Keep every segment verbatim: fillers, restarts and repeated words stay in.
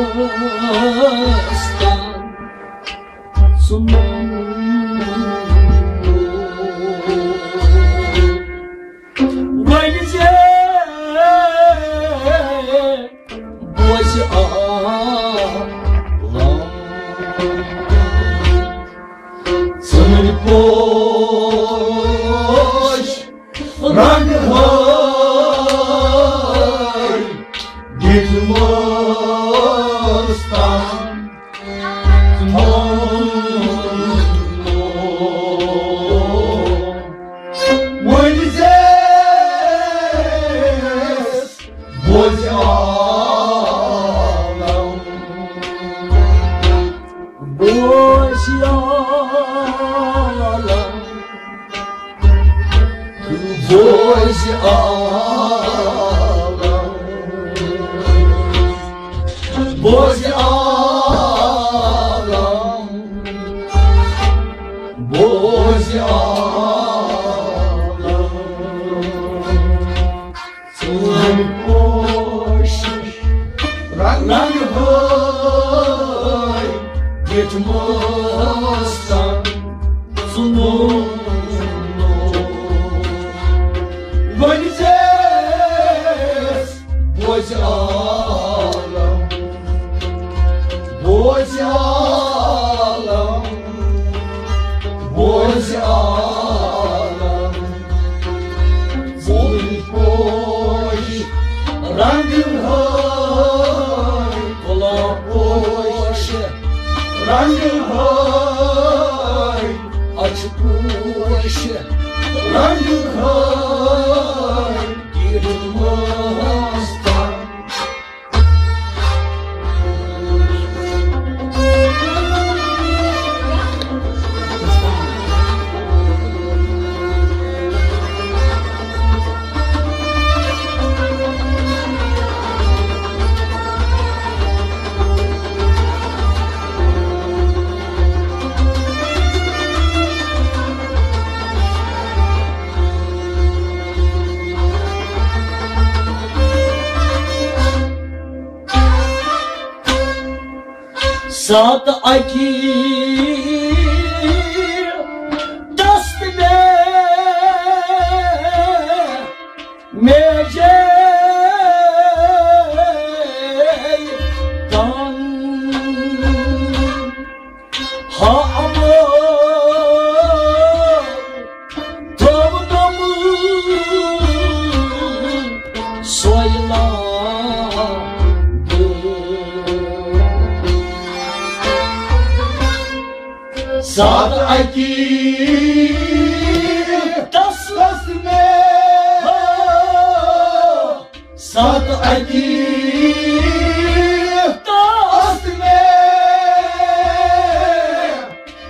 ٲستن ژٕ نوٚن۔ وۄنۍ زِ بوزِ عالم ژٲنۍ پوش رنگ ہٲے دِتمس تام۔ وۄنۍ زِ بوزِ عالم، بوزِ عالم، بوزِ عالم، بوزِ عالم، بوزِ عالم۔ ژٲنۍ پوش رنگ ہٲے دِتمس تام ژٕ نوٚن۔ وۄنۍ زِ بوزِ عالم، بوزِ عالم، بوزِ عالم، ژٲنۍ پوش رنگ ہٲے، گۄلاب پوش رنگ ہٲے، اچھِ پوش رنگ ہٲے، دِتمس تام۔ ساتہٕ اَکی دست مےٚ، مےٚ جے تن۔ ہا امو تھوٚونم سۄے لابہٕ۔ ساتہٕ اَکی دست مےٚ، ساتہٕ اَکی دست مےٚ،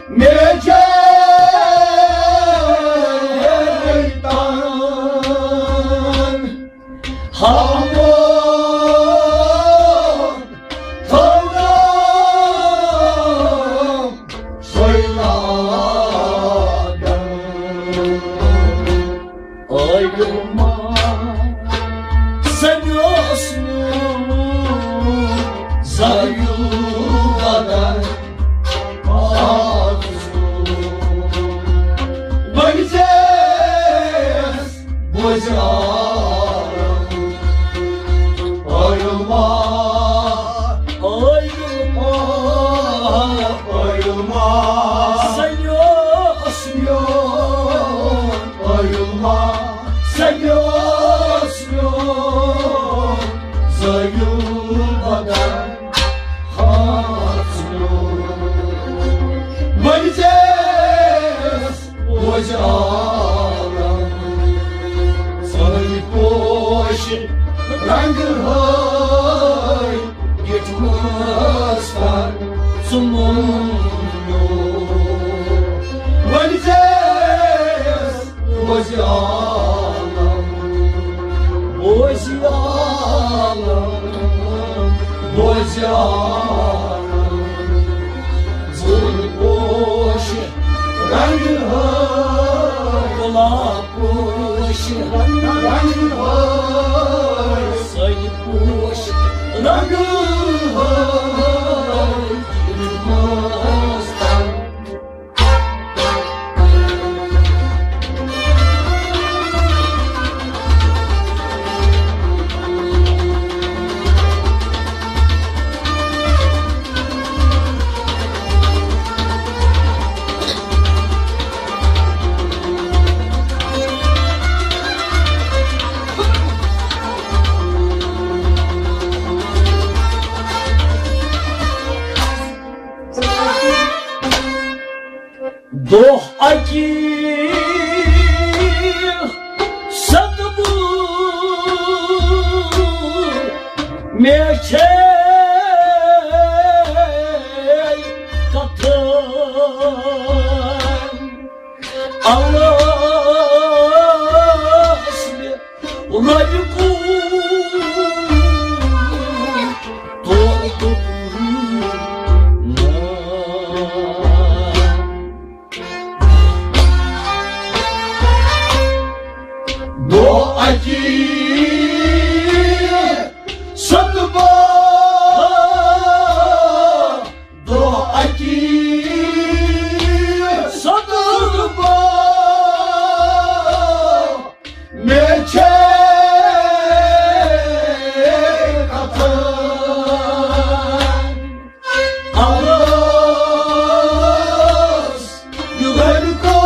مےٚ جے تن۔ ہامون تھوٚونم سۄے لابہٕ۔ عٲلما سَنیوس میون زایُل بدن۔ وۄنۍ زیس بوزِ عالم۔ عٲلما، عٲلما، عٲلما سَنیوس میون، عٲلما سَنیوس میون زایُل بدن۔ خاص میون وۄنۍ زیس بوزِ عالم۔ سٲنۍ پوش رنگ ہٲے گِٹمس تن ژٕ مونو۔ وۄنۍ زیس بوزِ عالم، بوزِ عالم، بوزِ عالم۔ زٲنۍ پوش رنگ ہٲے، گۄلاب پوش رنگ ہٲے، سٲنۍ پوش رنگ ہٲے۔ دۄہ اَکی صدمہٕ مےٚ چھے کتھٕ۔ اللہ مےٚ رۄبہِ کوٗت تورٕ دوٚپ نا۔ دۄہ اَکی صدمہٕ، دۄہ اَکی صدمہٕ، مےٚ چھے کتھٕ۔ آس یہِ گرِ کوٚر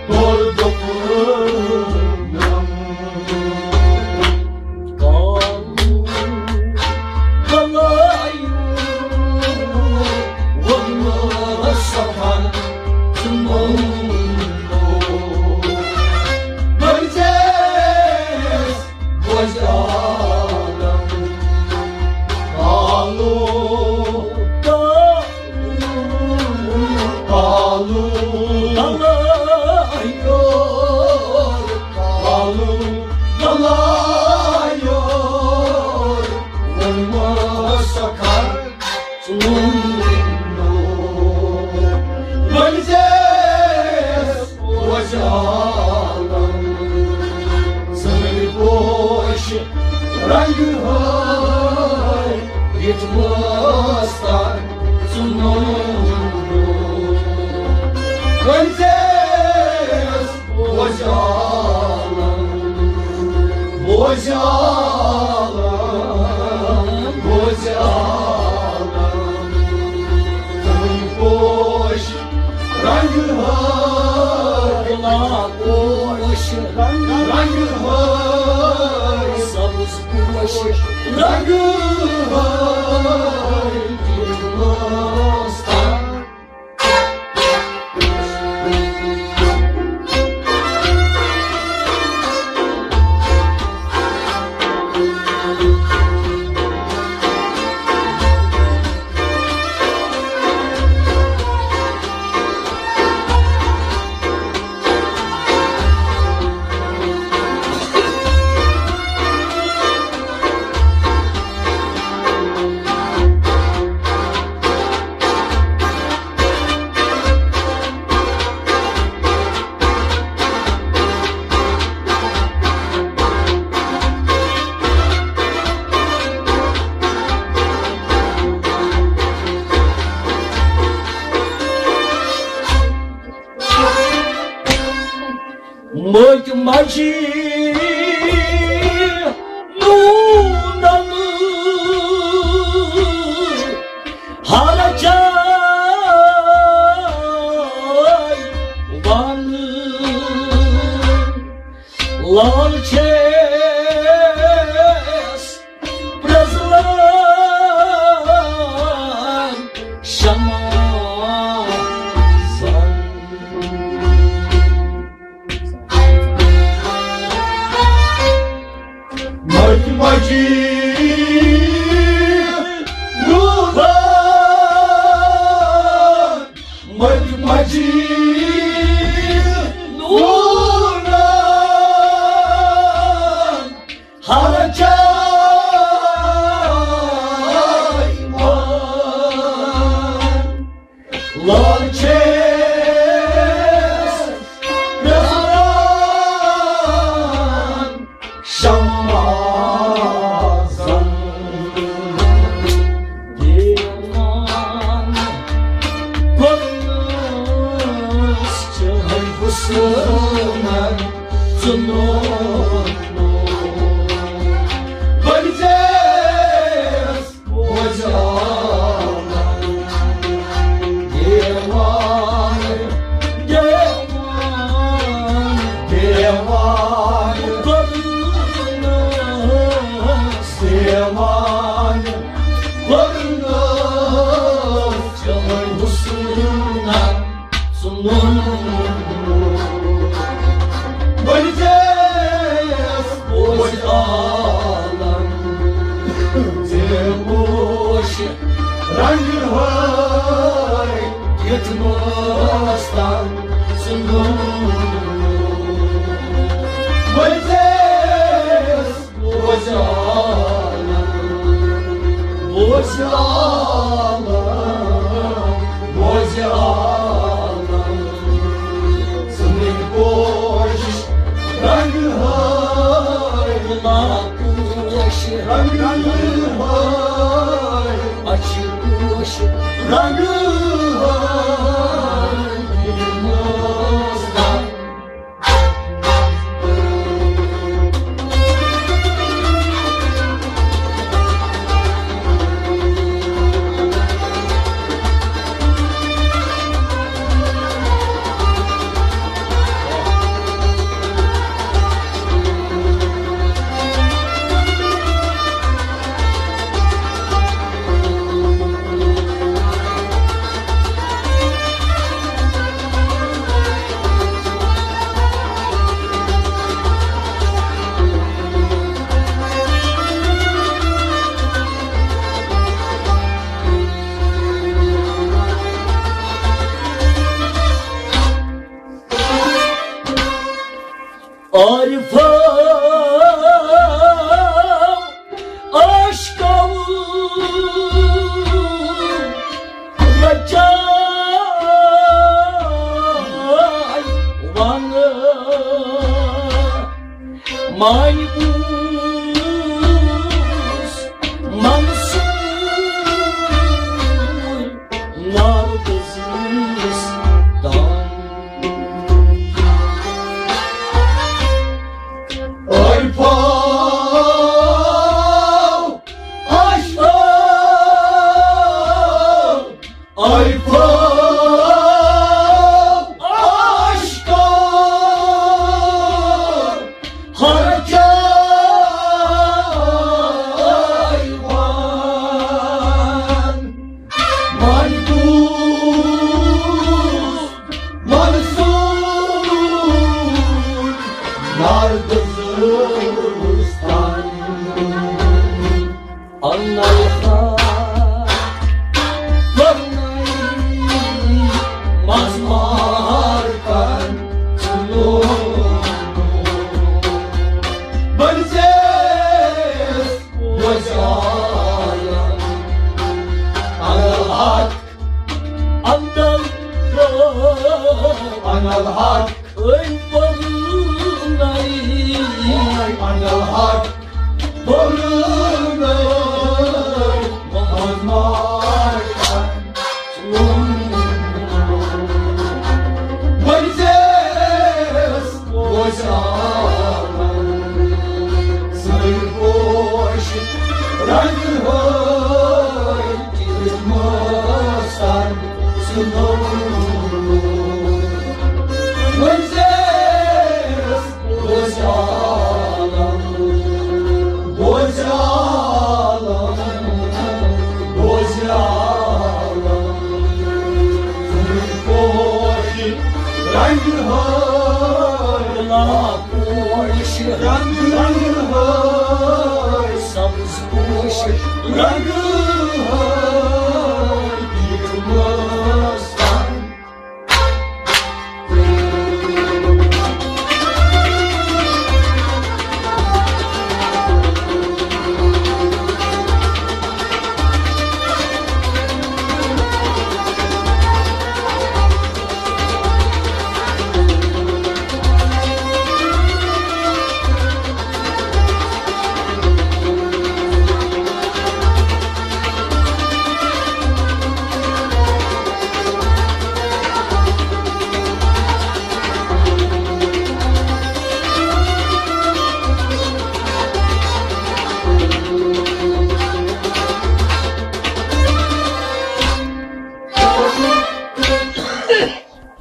تورٕ دوٚپُن۔ کالہٕ بلایو ووٚنمس سفر ژٕ مونو۔ بٔرزیس بوزِ عالم۔ کالہٕ، کالہٕ، کالہٕ، کالہٕ، کالہٕ، ووٚنمس سکھر ژٕ مونو۔ ؤنۍ زیس بوزِ عالم، سٲنۍ پوش رنگ ہٲوۍ یتھ مستر ژٕ مونو۔ ؤنۍ زیس بوزِ عالم، بوزِ عالم، بوزِ عالم۔ تُہۍ پوش رنگ ہٲوۍ، گۄلاب پوش رنگ ہٲوۍ، سبز پوش رنگ ہٲوۍ، ہندوستان۔ مٔتۍ مجی نوٗنل ہر جاے ون، لال چھیس پرزلان شمع زن۔ آستان سُنٛد نور۔ بوزِ عالم، بوزِ عالم، بوزِ عالم۔ سُنٛد پوش رنگ ہائے، پوش رنگ ہائے، اچھ پوش رنگ ہائے۔ عارفو، عاشقو، رچاے ونہٕ مایوس منصور ناردس تام۔ عارفو، عاشقو، عارفو، عاشقو، ہر جاے وان۔ مایوس منصور ناردس تام۔ انل حق پرنائی مزمار کن لوگ۔ بنزیس وزارم۔ انل حق، انل، انل حق۔ أي برنائی، انل حق۔ برنائی مزمار کن۔ بنزیس وزارم۔ سُنٛد پوش رنگ ہائے، مستن سُنٛد نور۔ بنزیس بوزِ عالم، بوزِ عالم، بوزِ عالم۔ پوش رنگ ہائے، گلاب پوش رنگ، رنگ ہائے، سبز پوش رنگ ہائے، مستن۔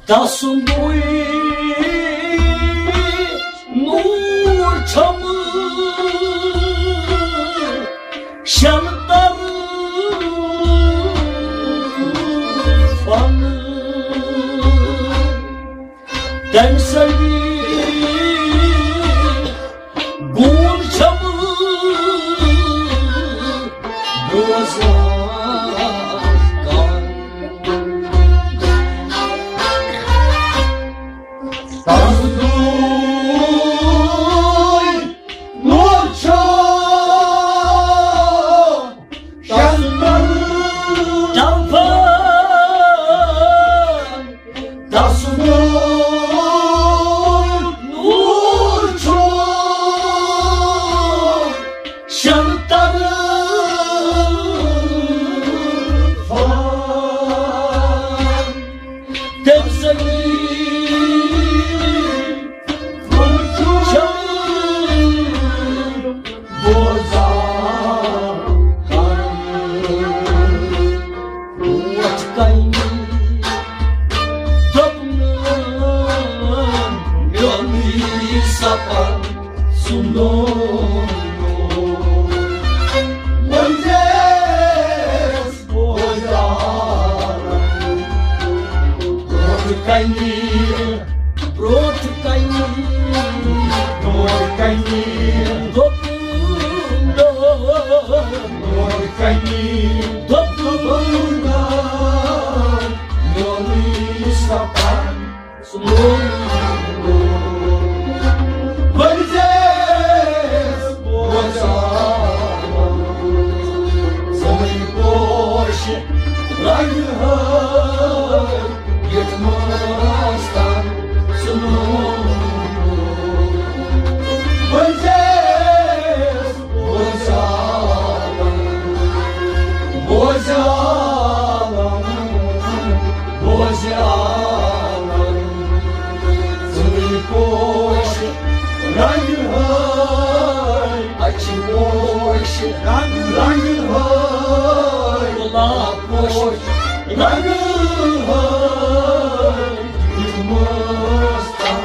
تسُنٛدُے نوٗر چھَم شٮ۪ن طرفن۔ تٔمۍ سٕنٛدی گوٗن چھَم بوزان۔ کنی دۄدُک میونٕے سپن ژٕ لوٚگ ؤلزیس بوزان ژٕے پوش رنگ ہٲے یتھ مستن ژٕ لوٚگ ؤلزیس بوزان، بوزان، بوزان، ژٕے پوش رنگ ہٲے، اچھِ پوش رنگ، رنگ ہٲے، گۄلاب پوش رنگ ہٲے، یتھ مستن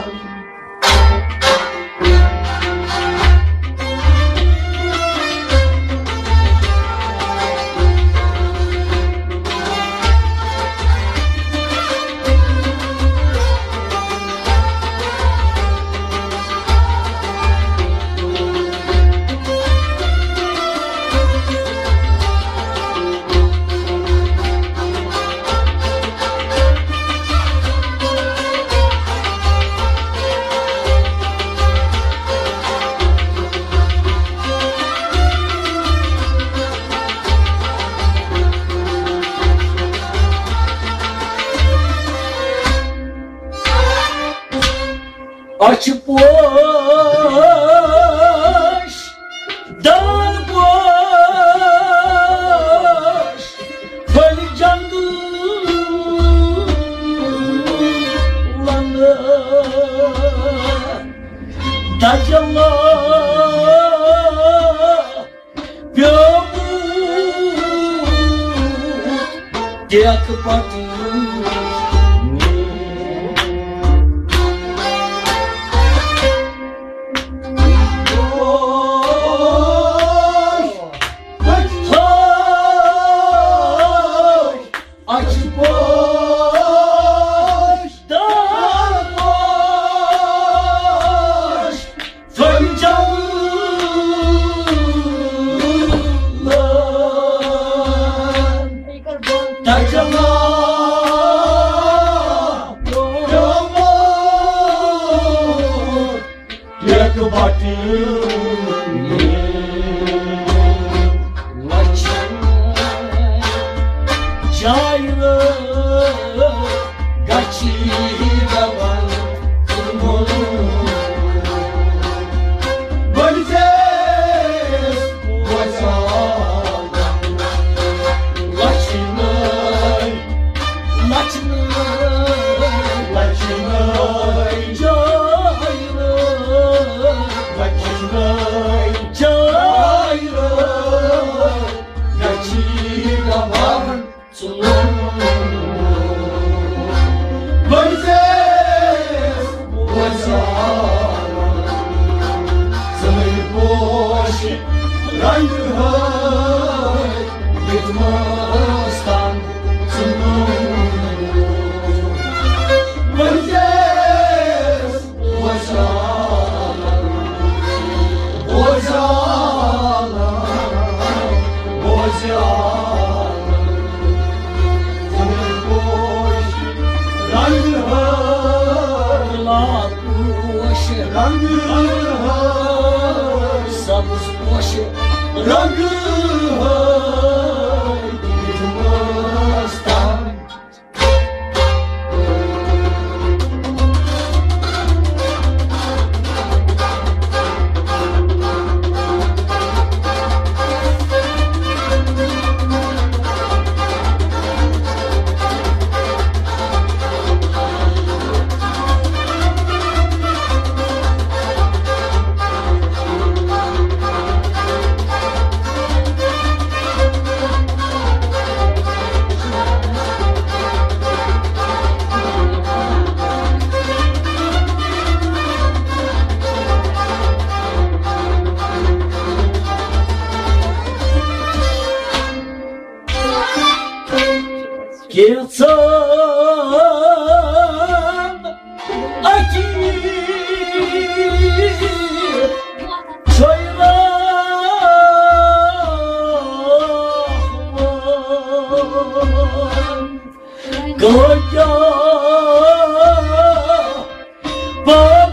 اچھِ پوش دار پوش پھٔلۍ جنگلن تجلی پیومُت ٹیکہٕ پتہٕ۔ اچھِ پوش دار پوش سنجل تجلا پیومُت یک بٹی لچھن جائے گچھی دبن بنزیس وسان لچھن لچھن لچھن جائے لچھن جائے گچھی دبن پوش رنگ ہاے یتھ مستن ژٕ بوزان، بوزان، بوزان۔ پوش رنگ ہاے، گۄلاب پوش رنگ ہاے، سبز پوش رنگ ہاے، یتھ مستن کینٛژھن اَکی چھۄیرا کٲتیٛاہ پانس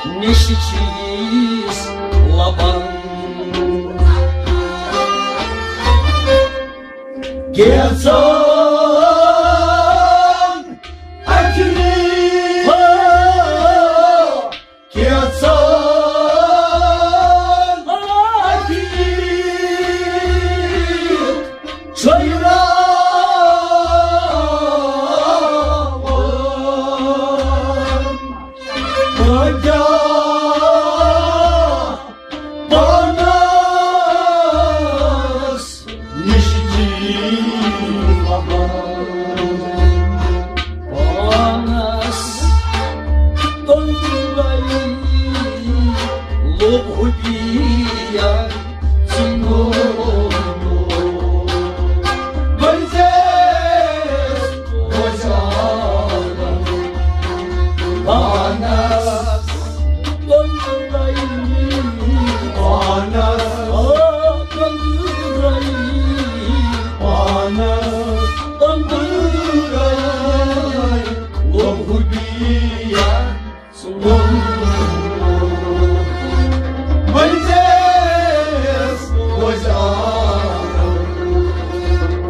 نِش چھِس لبان۔ کینٛژن اَتھِ کینٛژن اَتھِ چھٔلراوان۔ کٲتیٛاہ پانس نِش چھِس لبان۔ پانس توٚنٛدرَے لوٚب ہُبیَن ژھُنمُت۔ بٔلۍ زیس وۄزالن پانس توٚنٛدرَے، پانس، آ، توٚنٛدرَے، پانس توٚنٛدرَے لوٚب ہُبیَن۔ بٔلۍ زیس وۄزالن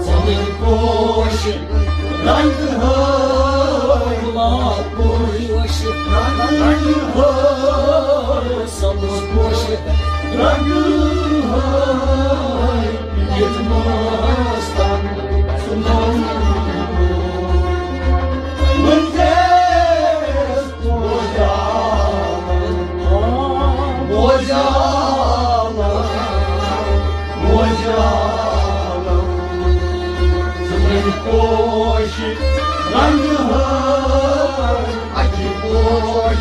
ژۄدٕرۍ پوش رنٛگ ہٲوۍ، گۄلاب پوش رنٛگ ہٲوۍ، سبز پوش رنٛگ ہٲوۍ، ییٚتہِ مستن سُہ موم۔ بٔلۍ زیس وۄزالن، وۄزالن، وۄزالن، ژۄدٕرۍ پوش رنٛگ ہٲوۍ، اَتھِ پوش